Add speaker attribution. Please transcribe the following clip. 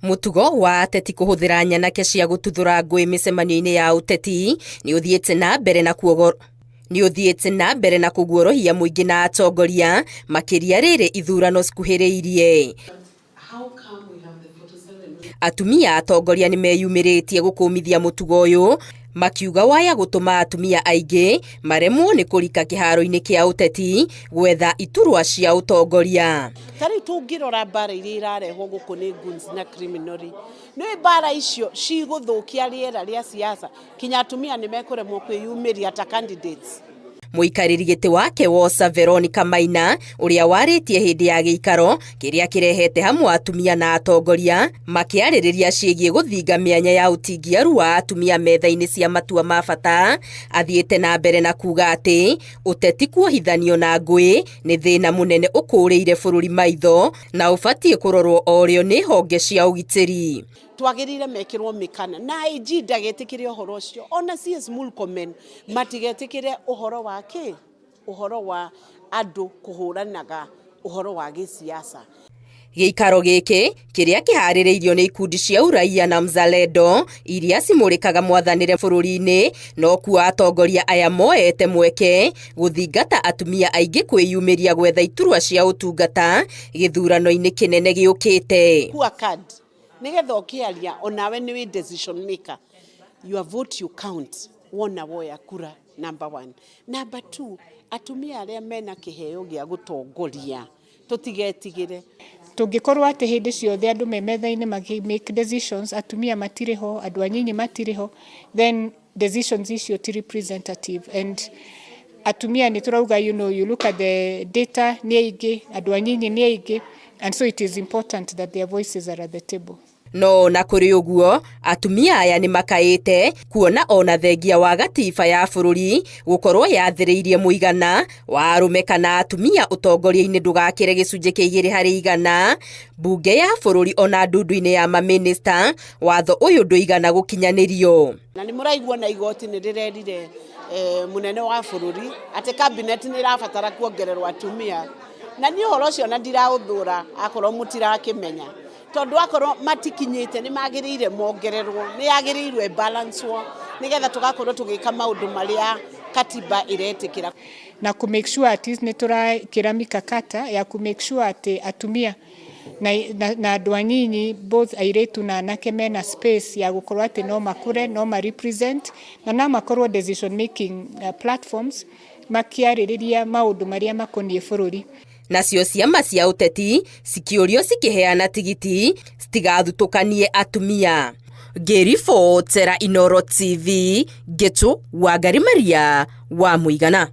Speaker 1: Mũtugo wa ateti kũhũthĩra nyanake cia gũtuthũra ngũĩ mĩcemanio-inĩ ya ũteti nĩ ũthiĩte na mbere na kuogo nĩ ũthiĩte na mbere na kũguorohia mũingĩ na atongoria, makĩria rĩrĩ ithurano cikuhĩrĩirie. Atumia atongoria nĩ meyumĩrĩtie gũkũmithia mũtugo ũyũ, makiuga waya gũtũma atumia aingĩ maremwo nĩ kũrika kĩharo-inĩ kĩa ũteti gwetha iturwa cia ũtongoria.
Speaker 2: Ta rĩu tũngĩrora mbara iria irarehwo gũkũ nĩ goons na criminal rĩ, nĩ mbara icio cigũthũkia rĩera rĩa siasa, kinya atumia nĩ mekũremwo kwĩyumĩria ta candidates.
Speaker 1: Mũikarĩri gĩtĩ wa KEWOSA Veronica Maina, ũrĩa warĩtie hĩndĩ ya gĩikaro kĩrĩa kĩrehete hamwe atumia na atongoria makĩarĩrĩria ciĩgiĩ gũthinga mĩanya ya ũtingiaru wa atumia metha-inĩ cia matua ma bata, athiĩte na mbere na kuga atĩ ũteti kuohithanio na ngũĩ nĩ thĩna mũnene ũkũrĩire bũrũri maitho na ũbatiĩ kũrorwo o rĩo nĩ honge cia ũgitĩri.
Speaker 2: Twagĩrĩire mekĩrwo mĩkana na IG ndagetĩkĩre ũhoro ũcio, ona CS Murkomen matigetĩkĩre ũhoro wa kĩ ũhoro wa andũ kũhũranaga ũhoro wa gĩsiasa.
Speaker 1: Gĩikaro gĩkĩ kĩrĩa kĩharĩrĩirio nĩ ikundi cia Uraia na Mzalendo iria cimũrĩkaga mwathanĩre bũrũri-inĩ, no kuo atongoria aya moete mweke gũthingata atumia aingĩ kwĩyumĩria gwetha iturwa cia ũtungata gĩthurano-inĩ kĩnene gĩũkĩte.
Speaker 2: Kua card nigetha ũkĩaria onawe nĩ wĩ decision maker. Your vote you count wona woya kura, number one. Number two, atumia arĩa mena kĩheo gĩa gũtongoria, tũtigetigĩre.
Speaker 3: Tũngĩkorwo atĩ hĩndĩ ciothe andũ me metha-inĩ maki make decisions, atumia matirĩ ho, andũ anyinyi matirĩ ho, then decisions icio ti representative. And atumia nĩ tũrauga, you look at the data, nĩ aingĩ, andũ anyinyi nĩ aingĩ, and so it is important that their voices are at the table.
Speaker 1: No na kũrĩ ũguo, atumia aya nĩ makaĩte kuona ona thengia wa gatiba ya bũrũri gũkorwo yathĩrĩirie mũigana wa arũme kana atumia ũtongoria-inĩ ndũgakĩre 2% mbunge ya bũrũri ona ndundu-inĩ ya mamĩnĩsta, watho ũyũ ndũigana gũkinyanĩrio.
Speaker 2: Na nĩ mũraigua na igoti nĩ rĩrerire mũnene wa bũrũri atĩ cabinet nĩ ĩrabatara kuongererwo atumia, na niĩ ũhoro ũcio na ndiraũthũra akorwo mũtirakĩmenya, tondũ akorwo matikinyĩte nĩ magĩrĩire mongererwo, nĩ yagĩrĩirwo ĩbalancwo nĩgetha tũgakorwo tũgĩka maũndũ marĩa katiba ĩretĩkĩra.
Speaker 3: Na ku make sure at least nĩ tũrakĩra mikakata ya ku make sure atĩ atumia na andũ anyinyi, both airĩtu na anake, mena space ya gũkorwo atĩ no makũre, no ma represent na no makorwo decision making platforms makĩarĩrĩria maũndũ marĩa makoniĩ bũrũri.
Speaker 1: Nacio ciama cia ũteti cikĩũrio cikĩheana tigiti citigathutũkanie atumia. Ngĩribotera Inoro TV, Ngĩtũ Wangari Maria wa Mũigana.